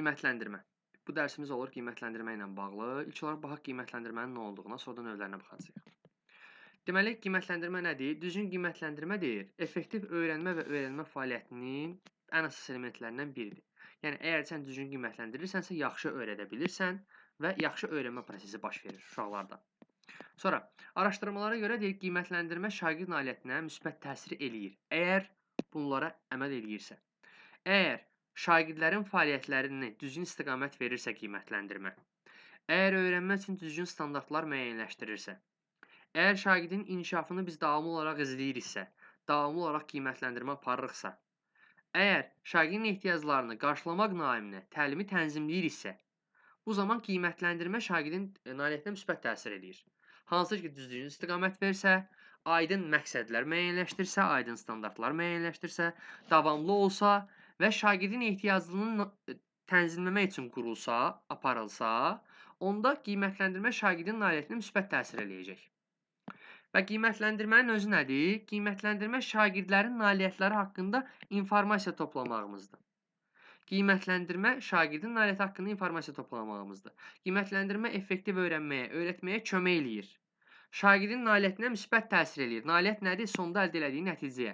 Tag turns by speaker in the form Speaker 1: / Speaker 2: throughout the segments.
Speaker 1: Qiymətləndirmə. Bu dərsimiz olur qiymətləndirmə ilə bağlı. İlk olaraq baxaq qiymətləndirmənin nə olduğuna, sonra növlərinə baxacağıq. Deməli, qiymətləndirmə nədir? Düzgün qiymətləndirmə deyir, effektiv öyrənmə və öyrənmə fəaliyyətinin ən əsas elementlərindən biridir. Yəni, əgər sən düzgün qiymətləndirirsənsə, yaxşı öyrədə bilirsən və yaxşı öyrənmə prosesi baş verir uşaqlarda. Sonra, araşdırmalara görə deyir, qiymətləndirmə şagird nailiyyətinə müsbət təsir eləyir, əgər bunlara əməl eləyirsə. Əgər şagirdlərin fəaliyyətlərini düzgün istiqamət verirsə qiymətləndirmə, əgər öyrənmə üçün düzgün standartlar müəyyənləşdirirsə, əgər şagirdin inkişafını biz davamlı olaraq izləyiriksə, davamlı olaraq qiymətləndirmə aparırıqsa, əgər şagirdin ehtiyaclarını qarşılamaq naiminə təlimi tənzimləyiriksə, bu zaman qiymətləndirmə şagirdin nailiyyətinə müsbət təsir eləyir. Hansı ki, düzgün istiqamət versə, aydın məqsədlər müəyyənləşdirsə, aydın standartlar müəyyənləşdirsə, davamlı olsa və şagirdin ehtiyacını tənzimləmək üçün qurulsa, aparılsa, onda qiymətləndirmə şagirdin nailiyyətinə müsbət təsir eləyəcək. Və qiymətləndirmənin özü nədir? Qiymətləndirmə şagirdlərin nailiyyətləri haqqında informasiya toplamağımızdır. Qiymətləndirmə şagirdin nailiyyəti haqqında informasiya toplamağımızdır. Qiymətləndirmə effektiv öyrənməyə, öyrətməyə kömək eləyir. Şagirdin nailiyyətinə müsbət təsir eləyir. Nailiyyət nədir? Sonda əldə elədiyi nəticəyə.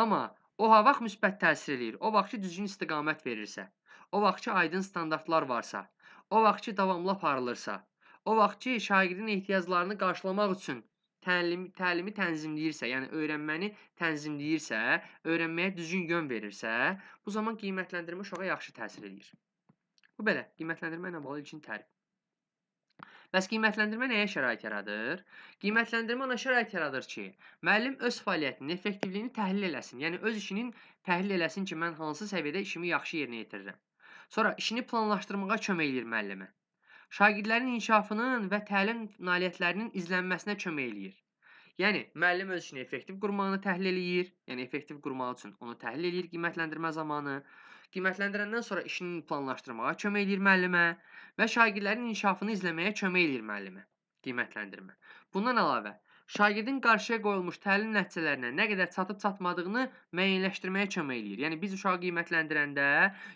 Speaker 1: Amma o ha vaxt müsbət təsir eləyir? O vaxt ki, düzgün istiqamət verirsə, o vaxt ki, aydın standartlar varsa, o vaxt ki, davamlı aparılırsa, o vaxt ki, şagirdin ehtiyaclarını qarşılamaq üçün təlimi tənzimləyirsə, yəni öyrənməni tənzimləyirsə, öyrənməyə düzgün yön verirsə, bu zaman qiymətləndirmə uşağa yaxşı təsir eləyir. Bu belə, qiymətləndirmə ilə bağlı ilkin tərif. Bəs qiymətləndirmə nəyə şərait yaradır? Qiymətləndirmə ona şərait yaradır ki, müəllim öz fəaliyyətinin effektivliyini təhlil eləsin. Yəni, öz işinin təhlil eləsin ki, mən hansı səviyyədə işimi yaxşı yerinə yetirirəm. Sonra işini planlaşdırmağa kömək eləyir müəllimə. Şagirdlərin inkişafının və təlim nailiyyətlərinin izlənməsinə kömək eləyir. Yəni, müəllim öz işini effektiv qurmağını təhlil eləyir. Yəni, effektiv qurmaq üçün onu təhlil eləyir qiymətləndirmə zamanı. Qiymətləndirəndən sonra işini planlaşdırmağa kömək eləyir müəllimə və şagirdlərin inkişafını izləməyə kömək eləyir müəllimə qiymətləndirmə. Bundan əlavə, şagirdin qarşıya qoyulmuş təlim nəticələrinə nə qədər çatıb çatmadığını müəyyənləşdirməyə kömək eləyir. Yəni, biz uşağı qiymətləndirəndə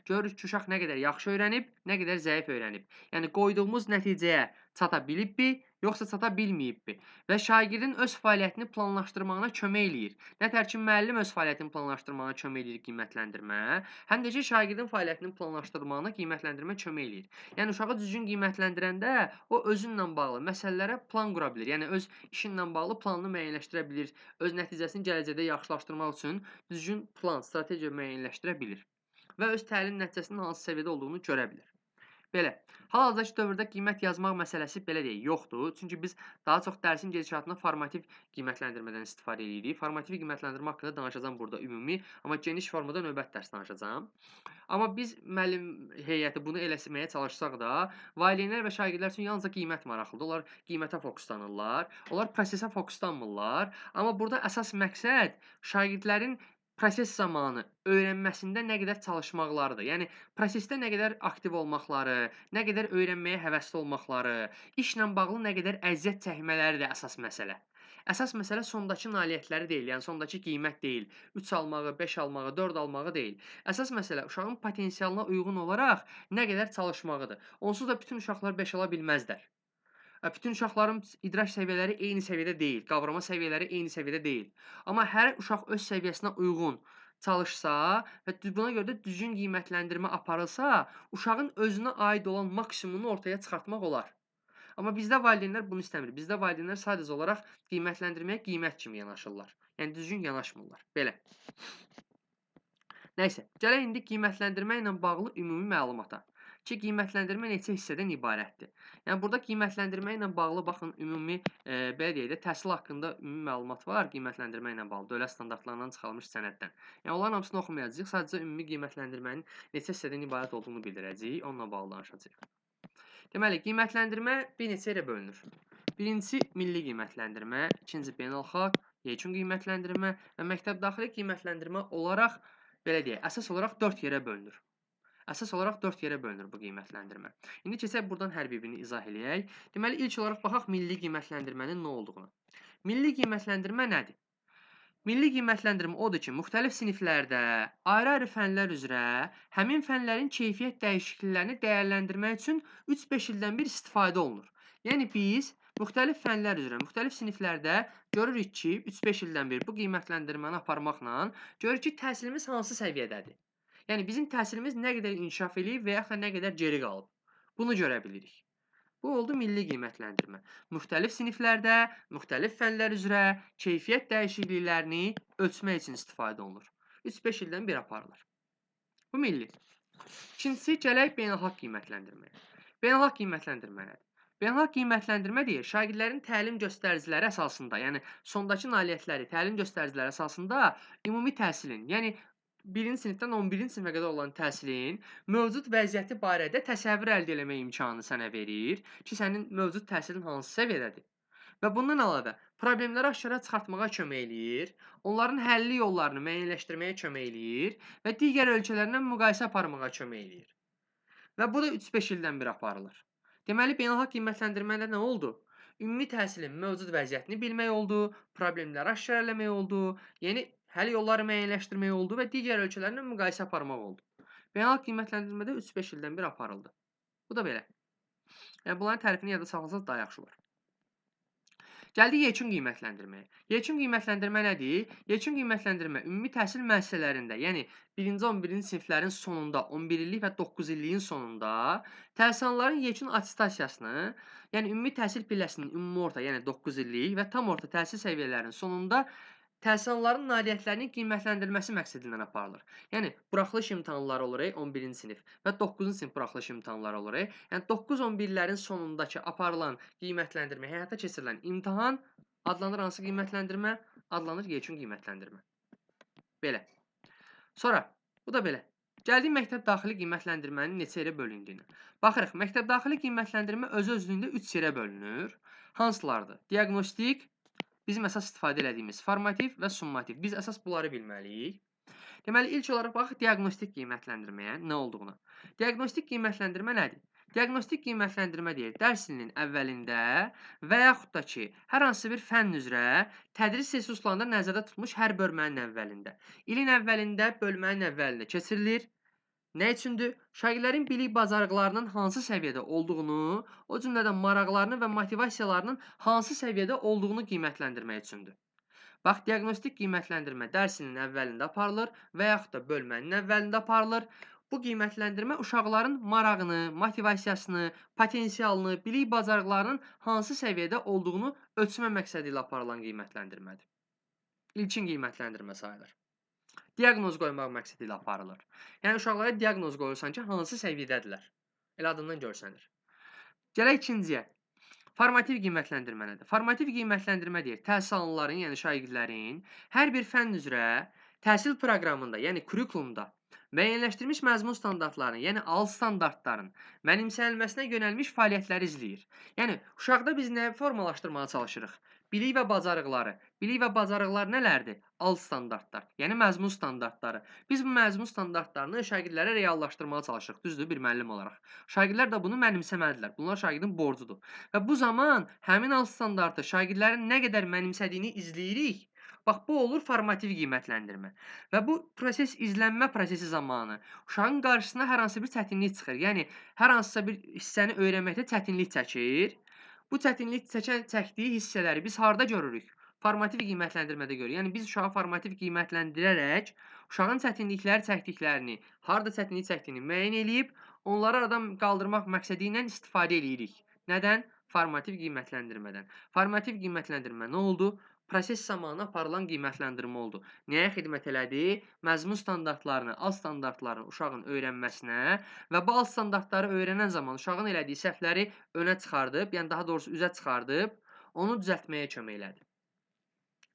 Speaker 1: görürük ki, uşaq nə qədər yaxşı öyrənib, nə qədər zəif öyrənib. Yəni, qoyduğumuz nəticəyə çata bilibmi, yoxsa çata bilməyibmi? Və şagirdin öz fəaliyyətini planlaşdırmağına kömək eləyir. Nətər ki, müəllim öz fəaliyyətini planlaşdırmağına kömək eləyir qiymətləndirmə, həm də ki, şagirdin fəaliyyətini planlaşdırmağına qiymətləndirmə kömək eləyir. Yəni, uşağı düzgün qiymətləndirəndə o özünlə bağlı məsələlərə plan qura bilir. Yəni, öz işinlə bağlı planını müəyyənləşdirə bilir. Öz nəticəsini gələcəkdə yaxşılaşdırmaq üçün düzgün plan, strategiya müəyyənləşdirə bilir və öz təlim nəticəsinin hansı səviyyədə olduğunu görə bilir. Belə, hal-hazırdakı dövrdə qiymət yazmaq məsələsi belə deyək, yoxdur. Çünki biz daha çox dərsin gedişatında formativ qiymətləndirmədən istifadə edirik. Formativ qiymətləndirmə haqqında danışacağam burada ümumi, amma geniş formada növbət dərs danışacağam. Amma biz müəllim heyəti bunu eləməyə çalışsaq da, valideynlər və şagirdlər üçün yalnızca qiymət maraqlıdır. Onlar qiymətə fokuslanırlar, onlar prosesə fokuslanmırlar. Amma burada əsas məqsəd şagirdlərin proses zamanı öyrənməsində nə qədər çalışmaqlarıdır. Yəni, prosesdə nə qədər aktiv olmaqları, nə qədər öyrənməyə həvəsli olmaqları, işlə bağlı nə qədər əziyyət çəkmələri də əsas məsələ. Əsas məsələ sondakı nailiyyətləri deyil, yəni sondakı qiymət deyil, 3 almağı, 5 almağı, 4 almağı deyil. Əsas məsələ uşağın potensialına uyğun olaraq nə qədər çalışmağıdır. Onsuz da bütün uşaqlar 5 ala bilməzlər. Bütün uşaqların idrak səviyyələri eyni səviyyədə deyil, qavrama səviyyələri eyni səviyyədə deyil. Amma hər uşaq öz səviyyəsinə uyğun çalışsa və buna görə də düzgün qiymətləndirmə aparılsa, uşağın özünə aid olan maksimumunu ortaya çıxartmaq olar. Amma bizdə valideynlər bunu istəmir. Bizdə valideynlər sadəcə olaraq qiymətləndirməyə qiymət kimi yanaşırlar. Yəni, düzgün yanaşmırlar. Belə. Nəysə, gələk indi qiymətləndirmə ilə bağlı ümumi məlumata. Ki, qiymətləndirmə neçə hissədən ibarətdir. Yəni, burada qiymətləndirmə ilə bağlı, baxın, ümumi, belə deyək də, təhsil haqqında ümumi məlumat var qiymətləndirmə ilə bağlı, dövlət standartlarından çıxarılmış sənəddən. Yəni, onların hamısını oxumayacağıq, sadəcə ümumi qiymətləndirmənin neçə hissədən ibarət olduğunu bildirəcəyik, onunla bağlı danışacağıq. Deməli, qiymətləndirmə bir neçə yerə bölünür. Birincisi, milli qiymətləndirmə, ikinci, beynəlxalq, yekun qiymətləndirmə və məktəb daxili qiymətləndirmə olaraq, belə deyək, əsas olaraq 4 yerə bölünür. Əsas olaraq 4 yerə bölünür bu qiymətləndirmə. İndi keçək buradan hər birini izah eləyək. Deməli, ilk olaraq baxaq milli qiymətləndirmənin nə olduğuna. Milli qiymətləndirmə nədir? Milli qiymətləndirmə odur ki, müxtəlif siniflərdə ayrı-ayrı fənlər üzrə həmin fənlərin keyfiyyət dəyişikliklərini dəyərləndirmək üçün 3-5 ildən bir istifadə olunur. Yəni biz müxtəlif fənlər üzrə, müxtəlif siniflərdə görürük ki, 3-5 ildən bir bu qiymətləndirməni aparmaqla görürük ki, təhsilimiz hansı səviyyədədir. Yəni bizim təhsilimiz nə qədər inkişaf eləyib və yaxud da nə qədər geri qalıb. Bunu görə bilirik. Bu oldu milli qiymətləndirmə. Müxtəlif siniflərdə, müxtəlif fənlər üzrə keyfiyyət dəyişikliklərini ölçmək üçün istifadə olunur. 3-5 ildən bir aparılır. Bu milli. İkincisi, gələk beynəlxalq qiymətləndirməyə. Beynəlxalq qiymətləndirmə nədir? Beynəlxalq qiymətləndirmə deyir, şagirdlərin təlim göstəriciləri əsasında, yəni sondakı nailiyyətləri təlim göstəriciləri əsasında ümumi təhsilin, yəni 1-ci sinifdən 11-ci sinifə qədər olan təhsilin mövcud vəziyyəti barədə təsəvvür əldə eləmək imkanı sənə verir ki, sənin mövcud təhsilin hansı səviyyədədir. Və bundan əlavə, problemləri aşkara çıxartmağa kömək eləyir, onların həlli yollarını müəyyənləşdirməyə kömək eləyir və digər ölkələrlə müqayisə aparmağa kömək eləyir. Və bu da 3-5 ildən bir aparılır. Deməli, beynəlxalq qiymətləndirmədə nə oldu? Ümumi təhsilin mövcud vəziyyətini bilmək oldu, problemləri aşkara eləmək oldu, yəni həll yolları müəyyənləşdirmək oldu və digər ölkələrlə müqayisə aparmaq oldu. Beynəlxalq qiymətləndirmədə 3-5 ildən bir aparıldı. Bu da belə. Yəni, bunların tərifini yadda saxlasaq daha yaxşı olar. Gəldik yekun qiymətləndirməyə. Yekun qiymətləndirmə nədir? Yekun qiymətləndirmə ümumi təhsil müəssisələrində, yəni 1-ci, 11-ci siniflərin sonunda, 11 illik və 9 illiyin sonunda təhsilanların yekun attestasiyasını, yəni ümumi təhsil pilləsinin ümumi orta, yəni 9 illik və tam orta təhsil səviyyələrinin sonunda təhsilanların nailiyyətlərinin qiymətləndirilməsi məqsədi ilə aparılır. Yəni, buraxılış imtahanları olur 11-ci sinif və 9-cu sinif buraxılış imtahanları olur. Yəni, 9-11-lərin sonundakı aparılan qiymətləndirmə, həyata keçirilən imtahan adlanır hansı qiymətləndirmə? Adlanır yekun qiymətləndirmə. Belə. Sonra, bu da belə. Gəldik məktəb daxili qiymətləndirmənin neçə yerə bölündüyünə. Baxırıq, məktəb daxili qiymətləndirmə özü-özlüyündə 3 yerə bölünür. Hansılardır? Diaqnostik, bizim əsas istifadə elədiyimiz formativ və summativ. Biz əsas bunları bilməliyik. Deməli, ilk olaraq baxaq diaqnostik qiymətləndirməyə nə olduğuna. Diaqnostik qiymətləndirmə nədir? Diaqnostik qiymətləndirmə deyir, dərs ilinin əvvəlində və yaxud da ki, hər hansı bir fənn üzrə tədris resurslarında nəzərdə tutulmuş hər bölmənin əvvəlində. İlin əvvəlində, bölmənin əvvəlində keçirilir. Nə üçündür? Şagirdlərin bilik bacarıqlarının hansı səviyyədə olduğunu, o cümlədən maraqlarının və motivasiyalarının hansı səviyyədə olduğunu qiymətləndirmək üçündür. Bax, diaqnostik qiymətləndirmə dərsinin əvvəlində aparılır və yaxud da bölmənin əvvəlində aparılır. Bu qiymətləndirmə uşaqların marağını, motivasiyasını, potensialını, bilik bacarıqlarının hansı səviyyədə olduğunu ölçmə məqsədi ilə aparılan qiymətləndirmədir. İlkin qiymətləndirmə sayılır. Diaqnoz qoymaq məqsədi ilə aparılır. Yəni, uşaqlara diaqnoz qoyursan ki, hansı səviyyədədirlər. Elə adından görsənir. Gələk ikinciyə. Formativ qiymətləndirmə nədir? Formativ qiymətləndirmə deyir, təhsilanların, yəni şagirdlərin hər bir fənn üzrə təhsil proqramında, yəni kurikulumda müəyyənləşdirilmiş məzmun standartlarının, yəni alt standartların mənimsənilməsinə yönəlmiş fəaliyyətləri izləyir. Yəni, uşaqda biz nəyi formalaşdırmağa çalışırıq? Bilik və bacarıqları. Bilik və bacarıqlar nələrdir? Alt standartlar, yəni məzmun standartları. Biz bu məzmun standartlarını şagirdlərə reallaşdırmağa çalışırıq, düzdür, bir müəllim olaraq. Şagirdlər də bunu mənimsəməlidirlər. Bunlar şagirdin borcudur. Və bu zaman həmin alt standartı şagirdlərin nə qədər mənimsədiyini izləyirik. Bax, bu olur formativ qiymətləndirmə. Və bu proses izlənmə prosesi zamanı uşağın qarşısına hər hansı bir çətinlik çıxır. Yəni, hər hansısa bir hissəni öyrənməkdə çətinlik çəkir. Bu çətinlik çəkdiyi hissələri biz harda görürük? Formativ qiymətləndirmədə görürük. Yəni, biz uşağı formativ qiymətləndirərək uşağın çətinlikləri çəkdiklərini, harda çətinlik çəkdiyini müəyyən eləyib, onları aradan qaldırmaq məqsədi ilə istifadə eləyirik. Nədən? Formativ qiymətləndirmədən. Formativ qiymətləndirmə nə oldu? Proses zamanı aparılan qiymətləndirmə oldu. Nəyə xidmət elədi? Məzmun standartlarını, alt standartlarını uşağın öyrənməsinə və bu alt standartları öyrənən zaman uşağın elədiyi səhvləri önə çıxardıb, yəni daha doğrusu üzə çıxardıb, onu düzəltməyə kömək elədi.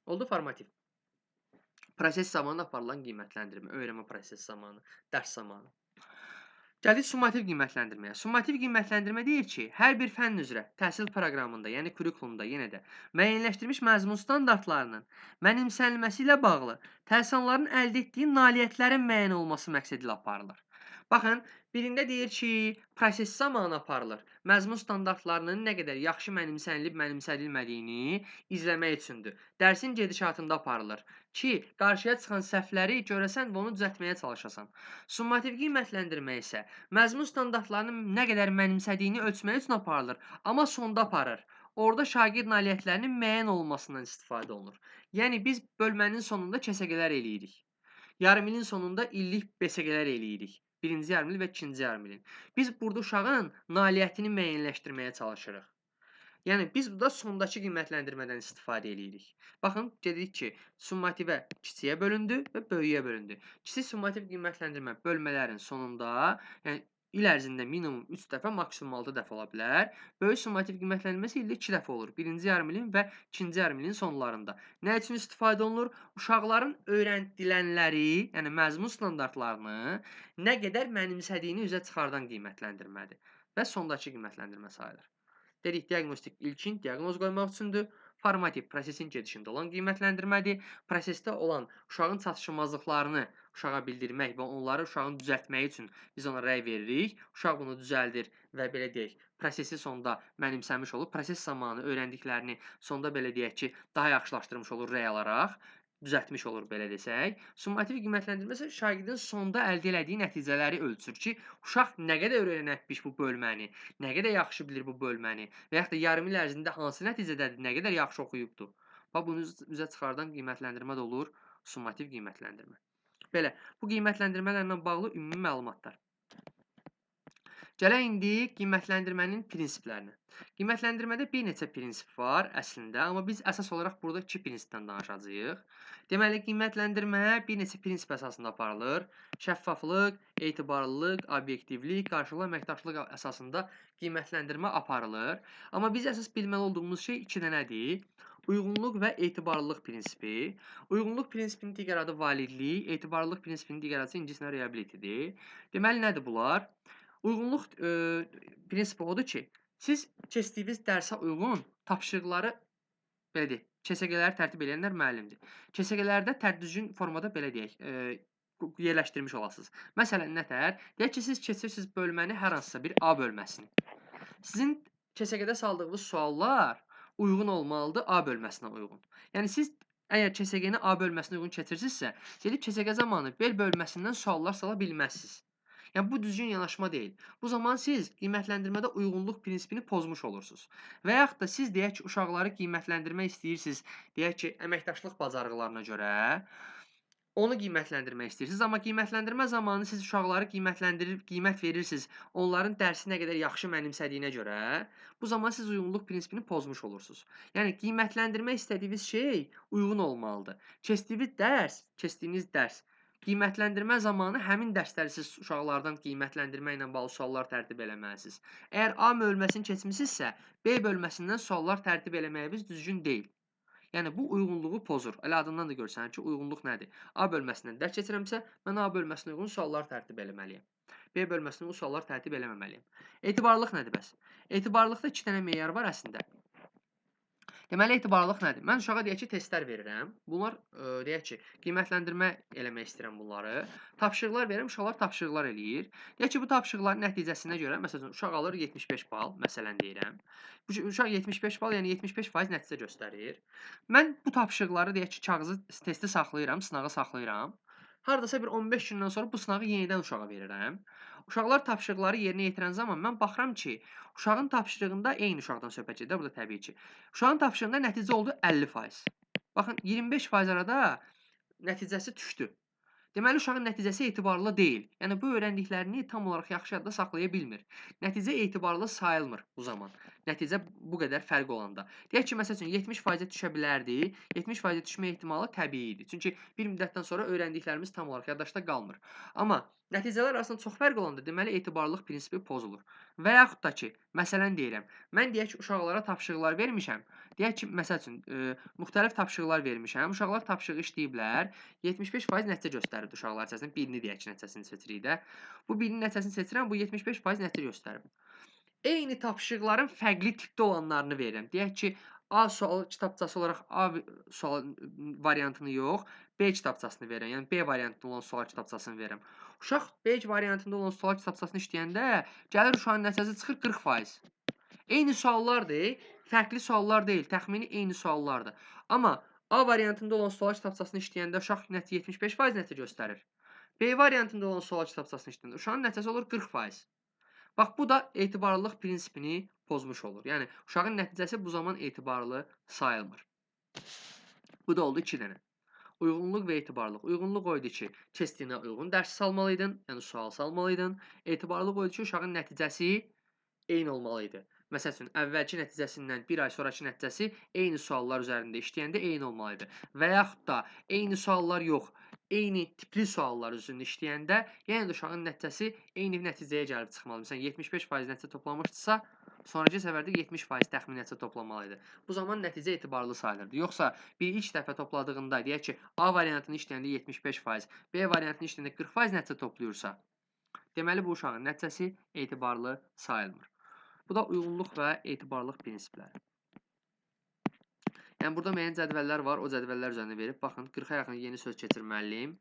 Speaker 1: Oldu formativ. Proses zamanı aparılan qiymətləndirmə, öyrənmə prosesi zamanı, dərs zamanı. Gəldik summativ qiymətləndirməyə. Summativ qiymətləndirmə deyir ki, hər bir fənn üzrə təhsil proqramında, yəni kurikulumda yenə də müəyyənləşdirilmiş məzmun standartlarının mənimsənilməsi ilə bağlı təhsilanların əldə etdiyi nailiyyətlərin müəyyən olması məqsədi ilə aparılır. Baxın, birində deyir ki, proses zamanı aparılır. Məzmun standartlarının nə qədər yaxşı mənimsənilib mənimsənilmədiyini izləmək üçündür. Dərsin gedişatında aparılır ki, qarşıya çıxan səhvləri görəsən və onu düzəltməyə çalışasan. Summativ qiymətləndirmə isə məzmun standartlarının nə qədər mənimsədiyini ölçmək üçün aparılır, amma sonda aparır. Orada şagird nailiyyətlərinin müəyyən olunmasından istifadə olunur. Yəni, biz bölmənin sonunda KSQ-lər eləyirik. Yarımilin sonunda illik BSQ-lər eləyirik. Birinci yarımil və ikinci yarımilin. Biz burada uşağın nailiyyətini müəyyənləşdirməyə çalışırıq. Yəni, biz burada sondakı qiymətləndirmədən istifadə eləyirik. Baxın, dedik ki, summativə kiçiyə bölündü və böyüyə bölündü. Kiçik summativ qiymətləndirmə bölmələrin sonunda, yəni il ərzində minimum 3 dəfə, maksimum 6 dəfə ola bilər. Böyük summativ qiymətləndirməsi ildə 2 dəfə olur. Birinci yarımilin və ikinci yarımilin sonlarında. Nə üçün istifadə olunur? Uşaqların öyrədilənləri, yəni məzmun standartlarını nə qədər mənimsədiyini üzə çıxardan qiymətləndirmədir və sondakı qiymətləndirmə sayılır. Dedik, diaqnostik ilkin diaqnoz qoymaq üçündür. Formativ prosesin gedişində olan qiymətləndirmədir. Prosesdə olan uşağın çatışmazlıqlarını uşağa bildirmək və onları uşağın düzəltməyi üçün biz ona rəy veririk. Uşaq bunu düzəldir və belə deyək, prosesi sonda mənimsəmiş olur. Proses zamanı öyrəndiklərini sonda belə deyək ki, daha yaxşılaşdırmış olur rəy alaraq, düzəltmiş olur belə desək. Summativ qiymətləndirmə isə şagirdin sonda əldə elədiyi nəticələri ölçür ki, uşaq nə qədər öyrənmiş bu bölməni, nə qədər yaxşı bilir bu bölməni və yaxud da yarım il ərzində hansı nəticədədir, nə qədər yaxşı oxuyubdur. Bax, bunu üzə çıxardan qiymətləndirmə də olur, summativ qiymətləndirmə. Belə, bu qiymətləndirmələrlə bağlı ümumi məlumatlar. Gələk indi qiymətləndirmənin prinsiplərinə. Qiymətləndirmədə bir neçə prinsip var əslində, amma biz əsas olaraq burada iki prinsipdən danışacağıq. Deməli, qiymətləndirmə bir neçə prinsip əsasında aparılır. Şəffaflıq, etibarlılıq, obyektivlik, qarşılıqlı əməkdaşlıq əsasında qiymətləndirmə aparılır. Amma biz əsas bilməli olduğumuz şey iki dənədir. Uyğunluq və etibarlılıq prinsipi. Uyğunluq prinsipinin digər adı validlik, etibarlılıq prinsipinin digər adı ingilis dilində reliability-dir. Deməli, nədir bunlar? Uyğunluq prinsipi odur ki, siz keçdiyiniz dərsə uyğun tapşırıqları, belə deyək, KSQ-ləri tərtib edənlər müəllimdir. KSQ-lərdə düzgün formada, belə deyək, yerləşdirmiş olasınız. Məsələn, nətər? Deyək ki, siz keçirsiniz bölməni hər hansısa bir A bölməsini. Sizin KSQ-də saldığınız suallar uyğun olmalıdır A bölməsinə uyğun. Yəni, siz əgər KSQ-ni A bölməsinə uyğun keçirsinizsə, gedib KSQ zamanı B bölməsindən suallar sala bilməzsiniz. Yəni, bu düzgün yanaşma deyil. Bu zaman siz qiymətləndirmədə uyğunluq prinsipini pozmuş olursunuz. Və yaxud da siz deyək ki, uşaqları qiymətləndirmək istəyirsiniz, deyək ki, əməkdaşlıq bacarıqlarına görə onu qiymətləndirmək istəyirsiniz. Amma qiymətləndirmə zamanı siz uşaqları qiymətləndirib, qiymət verirsiniz onların dərsi nə qədər yaxşı mənimsədiyinə görə, bu zaman siz uyğunluq prinsipini pozmuş olursunuz. Yəni, qiymətləndirmək istədiyiniz şey uyğun olmalıdır. Keçdiyiniz dərs qiymətləndirmə zamanı həmin dərsləri siz uşaqlardan qiymətləndirmə ilə bağlı suallar tərtib eləməlisiniz. Əgər A bölməsini keçmisinizsə, B bölməsindən suallar tərtib eləməyimiz düzgün deyil. Yəni, bu uyğunluğu pozur. Elə adından da görsənir ki, uyğunluq nədir? A bölməsindən dərs keçirəmsə, mən A bölməsinə uyğun suallar tərtib eləməliyəm. B bölməsinə uyğun suallar tərtib eləməməliyəm. Etibarlılıq nədir bəs? Etibarlılıqda iki dənə meyar var əslində. Deməli, etibarlılıq nədir? Mən uşağa deyək ki, testlər verirəm. Bunlar, deyək ki, qiymətləndirmə eləmək istəyirəm bunları. Tapşırıqlar verirəm, uşaqlar tapşırıqlar eləyir. Deyək ki, bu tapşırıqların nəticəsinə görə, məsələn, uşaq alır 75 bal, məsələn deyirəm. Bu uşaq 75 bal, yəni 75% nəticə göstərir. Mən bu tapşırıqları, deyək ki, kağızı, testi saxlayıram, sınağı saxlayıram. Hardasa bir 15 gündən sonra bu sınağı yenidən uşağa verirəm. Uşaqlar tapşırıqları yerinə yetirən zaman mən baxıram ki, uşağın tapşırığında eyni uşaqdan söhbət gedir burada təbii ki. Uşağın tapşırığında nəticə oldu 50%. Baxın, 25% arada nəticəsi düşdü. Deməli, uşağın nəticəsi etibarlı deyil. Yəni, bu öyrəndiklərini tam olaraq yaxşı yadda saxlaya bilmir. Nəticə etibarlı sayılmır bu zaman. Nəticə bu qədər fərq olanda. Deyək ki, məsəl üçün 70%-ə düşə bilərdi. 70%-ə düşmə ehtimalı təbii idi. Çünki bir müddətdən sonra öyrəndiklərimiz tam olaraq yaddaşda qalmır. Amma nəticələr arasında çox fərq olanda, deməli, etibarlılıq prinsipi pozulur. Və yaxud da ki, məsələn deyirəm, mən deyək ki, uşaqlara tapşırıqlar vermişəm. Deyək ki, məsəl üçün, müxtəlif tapşırıqlar vermişəm. Uşaqlar tapşırığı işləyiblər. 75% nəticə göstəribdi uşaqlar içərisində. Birini deyək ki, nəticəsini seçirik də. Bu birinin nəticəsini seçirəm, bu 75% nəticə göstərib. Eyni tapşırıqların fərqli tipdə olanlarını verirəm. Deyək ki, A sual kitabçası olaraq A sual variantını yox, B kitabçasını verirəm. Yəni, B variantında olan sual kitabçasını verirəm. Uşaq B variantında olan sual kitabçasını işləyəndə gəlir uşağın nəticəsi çıxır 40%. Eyni suallardır, fərqli suallar deyil, təxmini eyni suallardır. Amma A variantında olan sual kitabçasını işləyəndə uşaq 75% nəticə göstərir. B variantında olan sual kitabçasını işləyəndə uşağın nəticəsi olur 40%. Bax, bu da etibarlılıq prinsipini pozmuş olur. Yəni, uşağın nəticəsi bu zaman etibarlı sayılmır. Bu da oldu 2 dənə. Uyğunluq və etibarlılıq. Uyğunluq o idi ki, keçdiyinə uyğun dərs salmalıydın, yəni sual salmalıydın. Etibarlılıq o idi ki, uşağın nəticəsi eyni olmalı idi. Məsəl üçün, əvvəlki nəticəsindən bir ay sonrakı nəticəsi eyni suallar üzərində işləyəndə eyni olmalı idi. Və yaxud da eyni suallar yox, eyni tipli suallar üzərində işləyəndə yenə də uşağın nəticəsi eyni nəticəyə gəlib çıxmalı. Məsələn, 75% nəticə toplamışdısa, sonrakı səfərdə 70% təxmini nəticə toplamalı idi. Bu zaman nəticə etibarlı sayılırdı. Yoxsa bir ilk dəfə topladığında, deyək ki, A variantını işləyəndə 75%, B variantını işləyəndə 40% nəticə toplayırsa, deməli bu uşağın nəticəsi etibarlı sayılmır. Bu da uyğunluq və etibarlılıq prinsipləri. Yəni, burada müəyyən cədvəllər var, o cədvəllər üzərində verib, baxın, 40-a yaxın yeni söz keçir müəllim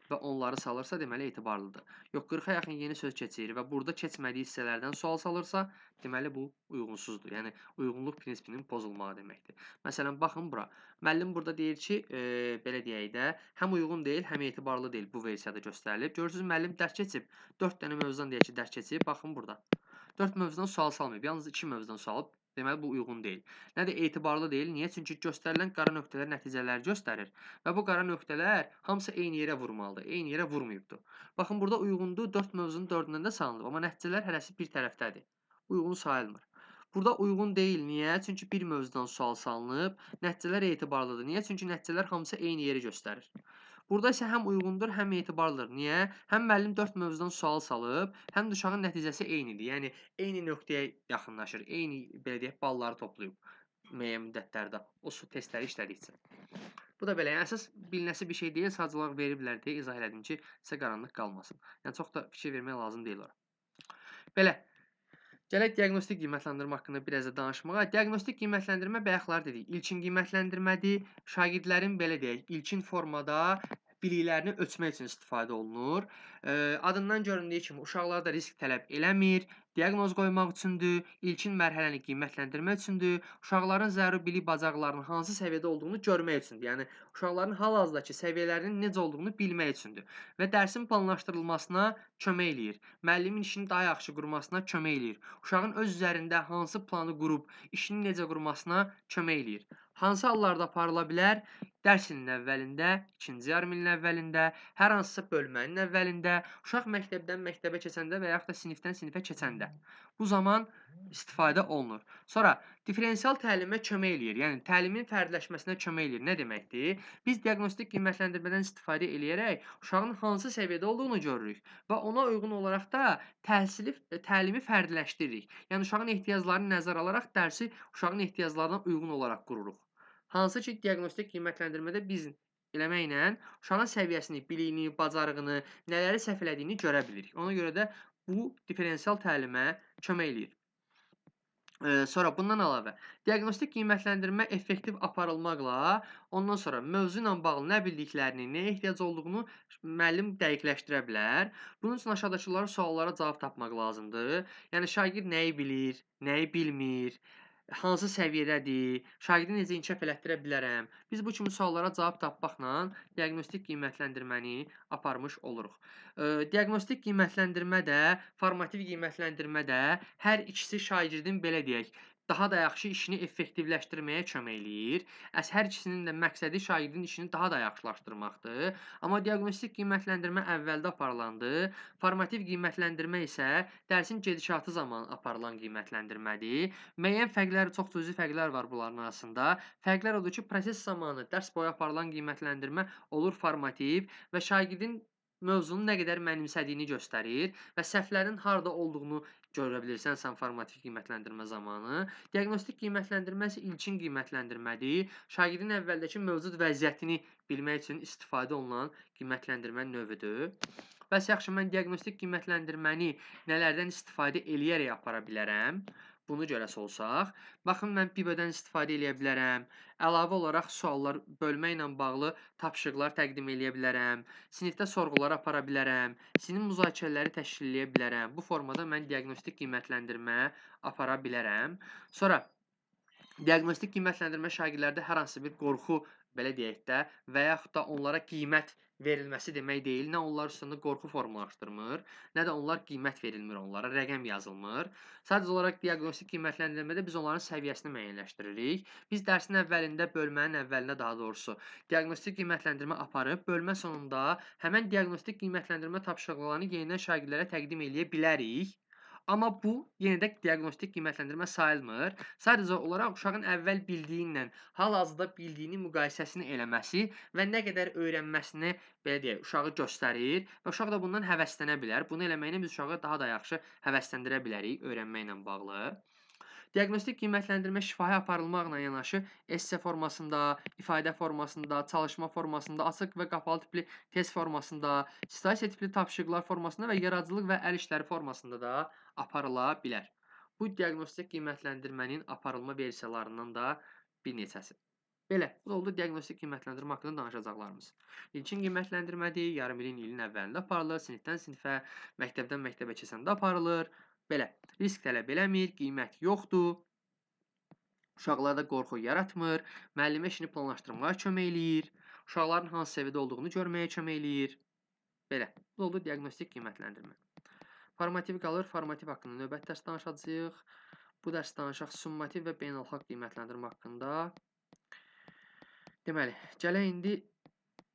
Speaker 1: və onları salırsa, deməli, etibarlıdır. Yox, 40-a yaxın yeni söz keçir və burada keçmədiyi hissələrdən sual salırsa, deməli, bu uyğunsuzdur. Yəni, uyğunluq prinsipinin pozulmağı deməkdir. Məsələn, baxın bura. Müəllim burada deyir ki, belə deyək də, həm uyğun deyil, həm etibarlı deyil bu versiyada göstərilib. Görürsünüz, müəllim dərs keçib, 4 dənə mövzudan deyək ki, dərs keçib, baxın burada. 4 mövzudan sual salmayıb, yalnız 2 mövzudan sual alıb. Deməli, bu uyğun deyil. Nə də etibarlı deyil. Niyə? Çünki göstərilən qara nöqtələr nəticələri göstərir. Və bu qara nöqtələr hamısı eyni yerə vurmalıdır. Eyni yerə vurmayıbdır. Baxın, burada uyğundur. 4 mövzunun 4-ündən də salınıb. Amma nəticələr hərəsi bir tərəfdədir. Uyğun sayılmır. Burada uyğun deyil. Niyə? Çünki bir mövzudan sual salınıb. Nəticələr etibarlıdır. Niyə? Çünki nəticələr hamısı eyni yeri göstərir. Burada isə həm uyğundur, həm etibarlıdır. Niyə? Həm müəllim 4 mövzudan sual salıb, həm də uşağın nəticəsi eynidir. Yəni, eyni nöqtəyə yaxınlaşır, eyni, belə deyək, balları toplayıb müəyyən müddətlərdə o testləri işlədikcə. Bu da belə, yəni, əsas bilinəsi bir şey deyil, sadəcə olaraq veriblər deyə izah elədim ki, sizə qaranlıq qalmasın. Yəni, çox da fikir vermək lazım deyil ora. Belə. Gələk diaqnostik qiymətləndirmə haqqında biraz da danışmağa. Diaqnostik qiymətləndirmə bayaqlar dedik, ilkin qiymətləndirmədir. Şagirdlərin, belə deyək, ilkin formada biliklərini ölçmək üçün istifadə olunur. Adından göründüyü kimi uşaqlarda risk tələb eləmir, diaqnoz qoymaq üçündür, ilkin mərhələni qiymətləndirmək üçündür, uşaqların zəruri bilik bacarıqlarının hansı səviyyədə olduğunu görmək üçündür. Yəni, uşaqların hal-hazırdakı səviyyələrinin necə olduğunu bilmək üçündür və dərsin planlaşdırılmasına kömək eləyir, müəllimin işini daha yaxşı qurmasına kömək eləyir, uşağın öz üzərində hansı planı qurub, işini necə qurmasına kömək eləyir. Hansı hallarda aparıla bilər? Dərs ilinin əvvəlində, ikinci yarım ilin əvvəlində, hər hansısa bölmənin əvvəlində, uşaq məktəbdən məktəbə keçəndə və yaxud da sinifdən sinifə keçəndə. Bu zaman istifadə olunur. Sonra diferensial təlimə kömək eləyir. Yəni, təlimin fərdiləşməsinə kömək eləyir. Nə deməkdir? Biz diaqnostik qiymətləndirmədən istifadə eləyərək uşağın hansı səviyyədə olduğunu görürük və ona uyğun olaraq da təlimi fərdiləşdiririk. Yəni, uşağın ehtiyaclarını nəzərə alaraq dərsi uşağın ehtiyaclarına uyğun olaraq qururuq. Hansı ki, diaqnostik qiymətləndirmədə biz eləməklə uşağın səviyyəsini, biliyini, bacarığını, nələri səhv elədiyini görə bilirik. Ona görə də bu diferensial təlimə kömək eləyir. Sonra bundan əlavə, diaqnostik qiymətləndirmə effektiv aparılmaqla, ondan sonra mövzu ilə bağlı nə bildiklərini, nəyə ehtiyac olduğunu müəllim dəqiqləşdirə bilər. Bunun üçün aşağıdakılara suallara cavab tapmaq lazımdır. Yəni, şagird nəyi bilir, nəyi bilmir, hansı səviyyədədir, şagirdi necə inkişaf elətdirə bilərəm? Biz bu kimi suallara cavab tapmaqla diaqnostik qiymətləndirməni aparmış oluruq. Diaqnostik qiymətləndirmə də, formativ qiymətləndirmə də hər ikisi şagirdin, belə deyək, daha da yaxşı işini effektivləşdirməyə kömək eləyir. Hər ikisinin də məqsədi şagirdin işini daha da yaxşılaşdırmaqdır. Amma diaqnostik qiymətləndirmə əvvəldə aparılandır. Formativ qiymətləndirmə isə dərsin gedişatı zamanı aparılan qiymətləndirmədir. Müəyyən fərqlər, çox cüzi fərqlər var bunların arasında. Fərqlər odur ki, proses zamanı dərs boyu aparılan qiymətləndirmə olur formativ və şagirdin mövzunu nə qədər mənimsədiyini göstərir və səhvlərin harda olduğunu görə bilirsən sən formativ qiymətləndirmə zamanı. Diaqnostik qiymətləndirmə isə ilkin qiymətləndirmədir. Şagirdin əvvəldəki mövcud vəziyyətini bilmək üçün istifadə olunan qiymətləndirmə növüdür. Bəs yaxşı, mən diaqnostik qiymətləndirməni nələrdən istifadə eləyərək apara bilərəm? Bunu görəsi olsaq, baxın, mən PİBÖ-dən istifadə eləyə bilərəm, əlavə olaraq suallar bölmə ilə bağlı tapşırıqlar təqdim eləyə bilərəm, sinifdə sorğular apara bilərəm, sinif müzakirələri təşkil eləyə bilərəm. Bu formada mən diaqnostik qiymətləndirmə apara bilərəm. Sonra, diaqnostik qiymətləndirmə şagirdlərdə hər hansı bir qorxu, belə deyək də, və yaxud da onlara qiymət verilməsi demək deyil. Nə onlar üstündə qorxu formalaşdırmır, nə də onlar qiymət verilmir onlara, rəqəm yazılmır. Sadəcə olaraq diaqnostik qiymətləndirmədə biz onların səviyyəsini müəyyənləşdiririk. Biz dərsin əvvəlində, bölmənin əvvəlində daha doğrusu, diaqnostik qiymətləndirmə aparıb, bölmə sonunda həmən diaqnostik qiymətləndirmə tapşırıqlarını yenidən şagirdlərə təqdim eləyə bilərik. Amma bu, yenə də diaqnostik qiymətləndirmə sayılmır. Sadəcə olaraq uşağın əvvəl bildiyi ilə hal-hazırda bildiyini müqayisəsini eləməsi və nə qədər öyrənməsini, belə deyək, uşağı göstərir və uşaq da bundan həvəslənə bilər. Bunu eləməklə biz uşağı daha da yaxşı həvəsləndirə bilərik öyrənməklə bağlı. Diaqnostik qiymətləndirmə şifahi aparılmaqla yanaşı esse formasında, ifadə formasında, çalışma formasında, açıq və qapalı tipli test formasında, situasiya tipli tapşırıqlar formasında və yaradıcılıq və əl işləri formasında da aparıla bilər. Bu, diaqnostik qiymətləndirmənin aparılma versiyalarından da bir neçəsi. Belə, bu da oldu diaqnostik qiymətləndirmə haqqında danışacaqlarımız. İlkin qiymətləndirmədir, yarım ilin ilin əvvəlində aparılır, sinifdən sinifə, məktəbdən məktəbə keçəndə aparılır. Belə, risk tələb eləmir, qiymət yoxdur, uşaqlarda qorxu yaratmır, müəllimə işini planlaşdırmağa kömək eləyir, uşaqların hansı səviyyədə olduğunu görməyə kömək eləyir. Belə, bu da oldu diaqnostik qiymətləndirmə. Formativ qalır, formativ haqqında növbəti dərs danışacağıq. Bu dərs danışaq summativ və beynəlxalq qiymətləndirmə haqqında. Deməli, gələk indi,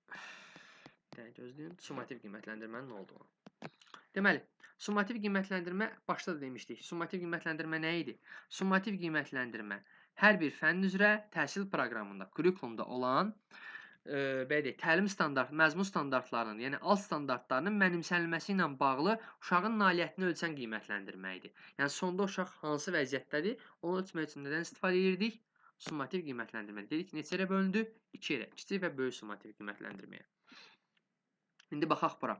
Speaker 1: bir dənə gözləyin, summativ qiymətləndirmənin nə olduğunu. Deməli, summativ qiymətləndirmə, başda da demişdik, summativ qiymətləndirmə nə idi? Summativ qiymətləndirmə hər bir fənn üzrə təhsil proqramında, kurikulumda olan, belə deyək, təlim standart, məzmun standartlarının, yəni alt standartlarının mənimsənilməsi ilə bağlı uşağın nailiyyətini ölçən qiymətləndirmə idi. Yəni, sonda uşaq hansı vəziyyətdədir, onu ölçmək üçün nədən istifadə edirdik? Summativ qiymətləndirmə. Dedik ki, neçə yerə bölündü? 2 yerə. Kiçik və böyük summativ qiymətləndirməyə. İndi baxaq bura.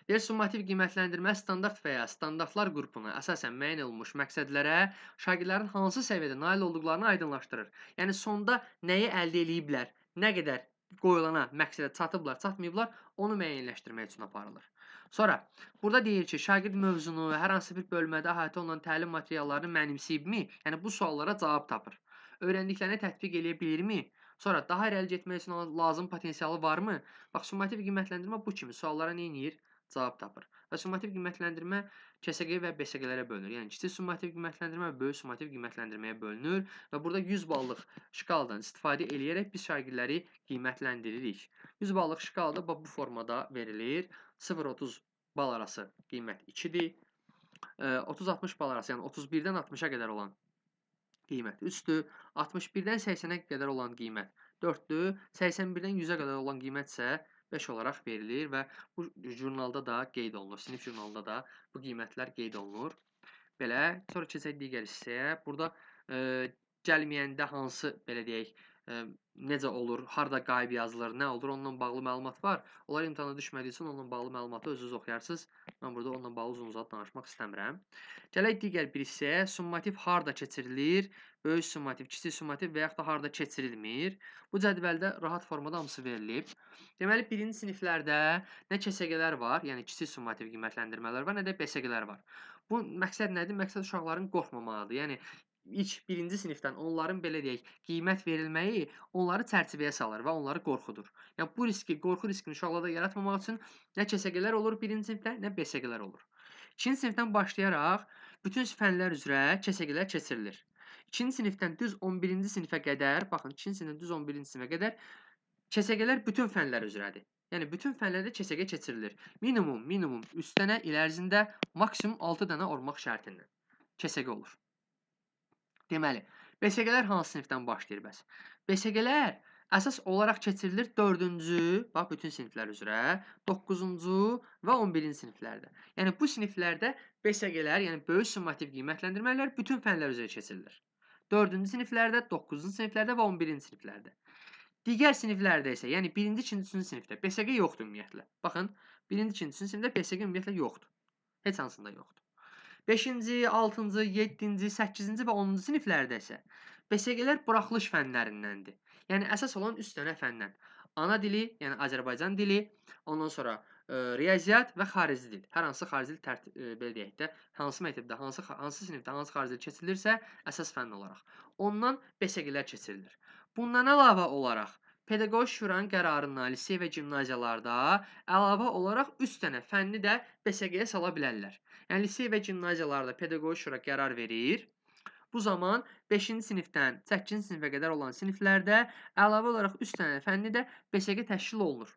Speaker 1: Deyir, summativ qiymətləndirmə standart və ya standartlar qrupuna əsasən müəyyən olunmuş məqsədlərə şagirdlərin hansı səviyyədə nail olduqlarını aydınlaşdırır. Yəni, sonda nəyi əldə eləyiblər, nə qədər qoyulana məqsədə çatıblar, çatmayıblar, onu müəyyənləşdirmək üçün aparılır. Sonra, burada deyir ki, şagird mövzunu, hər hansı bir bölmədə əhatə olunan təlim materiallarını mənimsəyibmi? Yəni, bu suallara cavab tapır. Öyrəndiklərini tətbiq eləyə bilirmi? Sonra, daha irəli getmək üçün lazım potensialı varmı? Bax, summativ qiymətləndirmə bu kimi suallara nə eləyir? Cavab tapır. Və summativ qiymətləndirmə KSQ və BSQ-lərə bölünür. Yəni, kiçik summativ qiymətləndirmə və böyük summativ qiymətləndirməyə bölünür və burada 100 ballıq şkaladan istifadə eləyərək biz şagirdləri qiymətləndiririk. 100 ballıq şkalada bu formada verilir. 0-30 bal arası qiymət 2-dir. 30-60 bal arası, yəni 31-dən 60-a qədər olan qiymət 3-dür. 61-dən 80-ə qədər olan qiymət 4-dür. 81-dən 100-ə qədər olan qiymət isə 5 olaraq verilir və bu jurnalda da qeyd olunur. Sinif jurnalında da bu qiymətlər qeyd olunur. Belə, sonra keçək digər hissəyə. Burada gəlməyəndə hansı, belə deyək, necə olur, harda qayıb yazılır, nə olur, onunla bağlı məlumat var. Onlar imtahana düşmədiyi üçün onunla bağlı məlumatı özünüz oxuyarsınız. Mən burada onunla bağlı uzun-uzadı danışmaq istəmirəm. Gələk digər bir hissəyə. Summativ harda keçirilir? Böyük summativ, kiçik summativ və yaxud da harda keçirilmir? Bu cədvəldə rahat formada hamısı verilib. Deməli, birinci siniflərdə nə KSQ-lər var, yəni kiçik summativ qiymətləndirmələr var, nə də BSQ-lər var. Bu məqsəd nədir? Məqsəd uşaqların qorxmamağıdır. Yəni, ilk birinci sinifdən onların, belə deyək, qiymət verilməyi onları çərçivəyə salır və onları qorxudur. Yəni, bu riski, qorxu riskini uşaqlarda yaratmamaq üçün nə KSQ-lər olur birinci sinifdə, nə BSQ-lər olur. İkinci sinifdən başlayaraq bütün fənlər üzrə KSQ-lər keçirilir. İkinci sinifdən düz 11-ci sinifə qədər, baxın, ikinci sinifdən düz 11-ci sinifə qədər KSQ-lər bütün fənlər üzrədir. Yəni, bütün fənlərdə KSQ keçirilir. Minimum 3 dənə il ərzində, maksimum 6 dənə olmaq şərtindən KSQ olur. Deməli, BSQ-lər hansı sinifdən başlayır bəs? BSQ-lər əsas olaraq keçirilir 4-cü, bax, bütün siniflər üzrə, 9-cu və 11-ci siniflərdə. Yəni, bu siniflərdə BSQ-lər, yəni böyük summativ qiymətləndirmələr bütün fənlər üzrə keçirilir. 4-cü siniflərdə, 9-cu siniflərdə və 11-ci siniflərdə. Digər siniflərdə isə, yəni 1-ci, 2-ci, 3-cü sinifdə BSQ yoxdur ümumiyyətlə. Baxın, 1-ci, 2-ci, 3-cü sinifdə BSQ ümumiyyətlə yoxdur. Heç hansında yoxdur. 5-ci, 6-cı, 7-ci, 8-ci və 10-cu siniflərdə isə BSQ-lər buraxılış fənlərindəndir. Yəni əsas olan 3 dənə fəndən. Ana dili, yəni Azərbaycan dili, ondan sonra riyaziyyat və xarici dil. Hər hansı xarici dil belə deyək də, hansı məktəbdə, hansı sinifdə hansı xarici dil keçirilirsə, əsas fənn olaraq. Ondan BSQ-lər keçirilir. Bundan əlavə olaraq Pedaqoji Şuranın qərarından lisey və gimnaziyalarda əlavə olaraq 3 dənə fənni də BSQ-yə sala bilərlər. Yəni lisey və gimnaziyalarda Pedaqoji Şura qərar verir. Bu zaman 5-ci sinifdən 8-ci sinifə qədər olan siniflərdə əlavə olaraq 3 dənə fənni də BSQ təşkil olunur.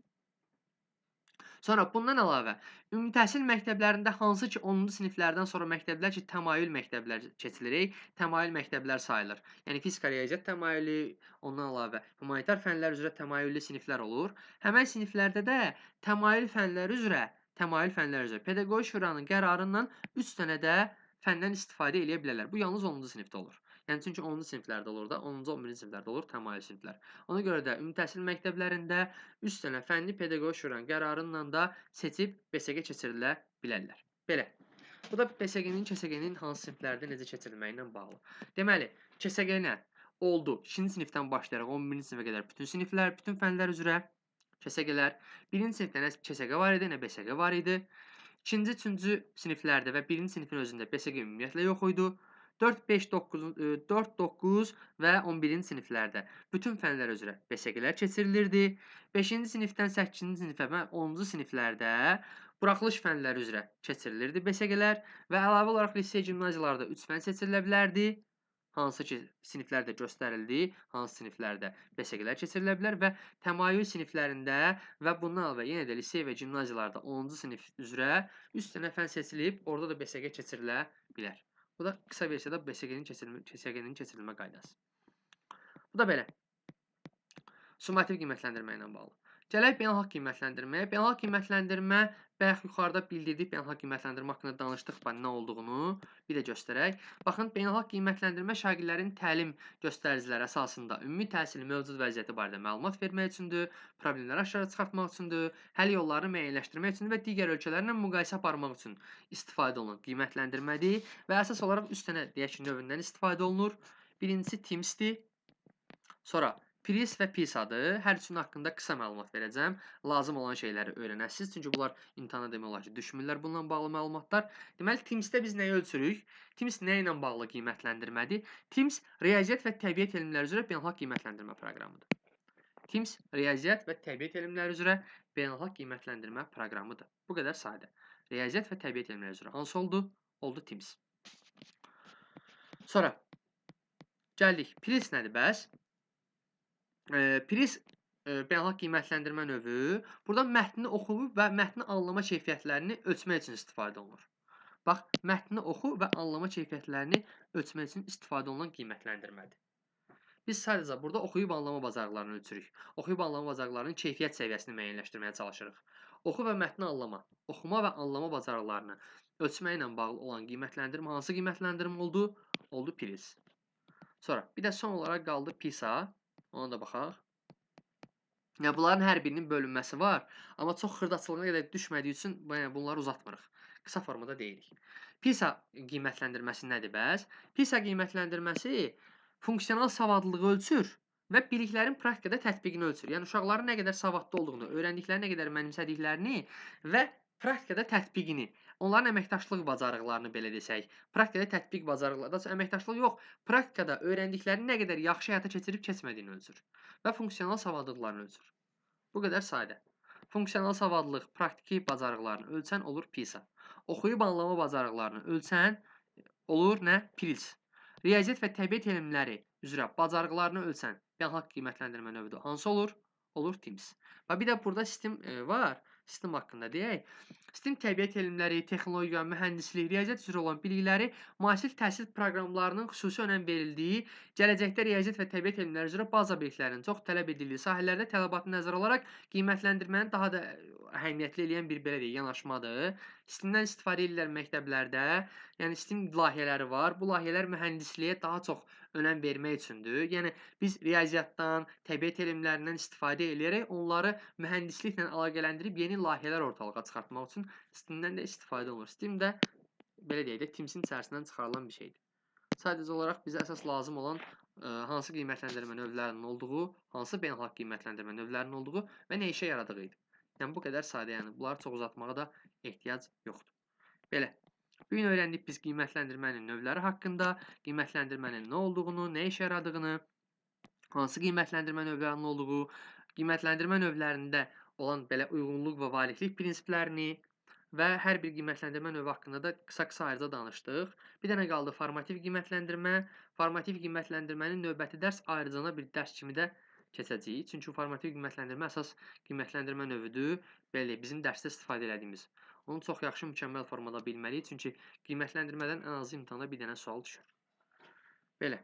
Speaker 1: Sonra bundan əlavə, ümumi təhsil məktəblərində hansı ki 10-cu siniflərdən sonra məktəblər ki, təmayül məktəblər keçilir, təmayül məktəblər sayılır. Yəni fizika, riyaziyyat təmayülü, ondan əlavə humanitar fənlər üzrə təmayüllü siniflər olur. Həmən siniflərdə də təmayül fənləri üzrə Pedaqoji Şuranın qərarından 3 dənə də fəndən istifadə eləyə bilərlər. Bu yalnız 10-cu sinifdə olur. Yəni çünki 10-cu siniflərdə olur da, 10-cu, 11-ci siniflərdə olur təmayül siniflər. Ona görə də ümumi təhsil məktəblərində 3 dənə fənni Pedaqoji Şuranın qərarıyla da seçib BSQ keçirilə bilərlər. Belə. Bu da BSQ-nin, KSQ-nin hansı siniflərdə necə keçirilməyi ilə bağlı. Deməli, KSQ nə oldu? 2-ci sinifdən başlayaraq 11-ci sinifə qədər bütün siniflər, bütün fənlər üzrə KSQ-lər. 1-ci sinifdə nə KSQ var idi, nə BSQ var idi. 2-ci, 3-cü siniflərdə və 1-ci sinifin özündə BSQ ümumiyyətlə yox idi. 4, 5, 9, 4, 9 və 11-ci siniflərdə bütün fənlər üzrə BSQ-lər keçirilirdi. 5-ci sinifdən 8-ci sinifə və 10-cu siniflərdə buraxılış fənləri üzrə keçirilirdi BSQ-lər və əlavə olaraq lisey gimnaziyalarda 3 fənn seçilə bilərdi. Hansı ki siniflərdə göstərildi, hansı siniflərdə BSQ-lər keçirilə bilər və təmayül siniflərində və bundan əlavə yenə də lisey və gimnaziyalarda 10-cu sinif üzrə 3 dənə fənn seçilib, orada da BSQ keçirilə bilər. Bu da qısa versiyada BSQ-nin keçirilmə qaydası. Bu da belə. Summativ qiymətləndirmə ilə bağlı. Gələk beynəlxalq qiymətləndirməyə. Beynəlxalq qiymətləndirmə, bayaq yuxarıda bildirdik, beynəlxalq qiymətləndirmə haqqında danışdıq, nə olduğunu bir də göstərək. Baxın, beynəlxalq qiymətləndirmə şagirdlərin təlim göstəriciləri əsasında ümumi təhsilin mövcud vəziyyəti barədə məlumat vermək üçündür, problemləri aşağı çıxartmaq üçündür, həll yollarını müəyyənləşdirmək üçündür və digər ölkələrlə müqayisə aparmaq üçün istifadə olunan qiymətləndirmədir və əsas olaraq 3 dənə deyək ki, növündən istifadə olunur. Birincisi TIMSS-dir, sonra PIRLS və PISA-dır. Hər üçünün haqqında qısa məlumat verəcəm. Lazım olan şeyləri öyrənəsiniz. Çünki bunlar imtahana demək olar ki, düşmürlər bununla bağlı məlumatlar. Deməli, TIMSS-də biz nəyi ölçürük? TIMSS nə ilə bağlı qiymətləndirmədir? TIMSS riyaziyyat və təbiət elmləri üzrə beynəlxalq qiymətləndirmə proqramıdır. TIMSS riyaziyyat və təbiət elmləri üzrə beynəlxalq qiymətləndirmə proqramıdır. Bu qədər sadə. Riyaziyyat və təbiət elmləri üzrə hansı oldu? Oldu TIMSS. Sonra gəldik. PIRLS nədir bəs? PIRLS beynəlxalq qiymətləndirmə növü. Burada mətni oxu və mətni anlama keyfiyyətlərini ölçmək üçün istifadə olunur. Bax, mətni oxu və anlama keyfiyyətlərini ölçmək üçün istifadə olunan qiymətləndirmədir. Biz sadəcə burada oxuyub anlama bacarıqlarını ölçürük. Oxuyub anlama bacarıqlarının keyfiyyət səviyyəsini müəyyənləşdirməyə çalışırıq. Oxu və mətni anlama, oxuma və anlama bacarıqlarını ölçməklə bağlı olan qiymətləndirmə hansı qiymətləndirmə oldu? Oldu PIRLS. Sonra bir də son olaraq qaldı PISA. Ona da baxaq. Yəni, bunların hər birinin bölünməsi var, amma çox xırdaçılığına qədər düşmədiyi üçün bunları uzatmırıq. Qısa formada deyirik. PISA qiymətləndirməsi nədir bəs? PISA qiymətləndirməsi funksional savadlılığı ölçür və biliklərin praktikada tətbiqini ölçür. Yəni, uşaqların nə qədər savadlı olduğunu, öyrəndikləri nə qədər mənimsədiklərini və praktikada tətbiqini, onların əməkdaşlıq bacarıqlarını belə desək, praktikada tətbiq bacarıqları, daha əməkdaşlıq yox, praktikada öyrəndiklərini nə qədər yaxşı həyata keçirib keçmədiyini ölçür və funksional savadlıqlarını ölçür. Bu qədər sadə. Funksional savadlılıq, praktiki bacarıqlarını ölçən olur PISA. Oxuyub anlama bacarıqlarını ölçən olur nə? PIRLS. Riyaziyyat və təbiət elmləri üzrə bacarıqlarını ölçən beynəlxalq qiymətləndirmə növüdür. Hansı olur? Olur TIMSS. Və bir də burada sistem var. Sistem haqqında deyək. Sistem təbiət elmləri, texnologiya, mühəndislik, riyaziyyat üzrə olan bilikləri müasir təhsil proqramlarının xüsusi önəm verildiyi, gələcəkdə riyaziyyat və təbiət elmləri üzrə baza biliklərinin çox tələb edildiyi sahələrdə tələbatı nəzərə alaraq qiymətləndirməni daha da əhəmiyyətli eləyən bir belə deyək, yanaşmadır. STEM-dən istifadə edirlər məktəblərdə. Yəni STEM layihələri var. Bu layihələr mühəndisliyə daha çox önəm vermək üçündür. Yəni biz riyaziyyatdan, təbiət elmlərindən istifadə eləyərək onları mühəndisliklə əlaqələndirib yeni layihələr ortalığa çıxartmaq üçün STEM-dən də istifadə olunur. STEM də belə deyək də, TIMSS-in içərisindən çıxarılan bir şeydir. Sadəcə olaraq bizə əsas lazım olan hansı qiymətləndirmə növlərinin olduğu, hansı beynəlxalq qiymətləndirmə növlərinin olduğu və nə işə yaradığı idi. Yəni, bu qədər sadə, yəni bunları çox uzatmağa da ehtiyac yoxdur. Belə, bu gün öyrəndik biz qiymətləndirmənin növləri haqqında, qiymətləndirmənin nə olduğunu, nə işə yaradığını, hansı qiymətləndirmə növlərinin olduğu, qiymətləndirmə növlərində olan belə uyğunluq və valiklik prinsiplərini və hər bir qiymətləndirmə növü haqqında da qısa-qısa ayrıca danışdıq. Bir dənə qaldı formativ qiymətləndirmə. Formativ qiymətləndirmənin növbəti dərs ayrıcana bir dərs kimi də keçəcəyik. Çünki formativ qiymətləndirmə əsas qiymətləndirmə növüdür. Belə bizim dərsdə istifadə elədiyimiz. Onu çox yaxşı, mükəmməl formada bilməliyik. Çünki qiymətləndirmədən ən azı imtahanda bir dənə sual düşür. Belə.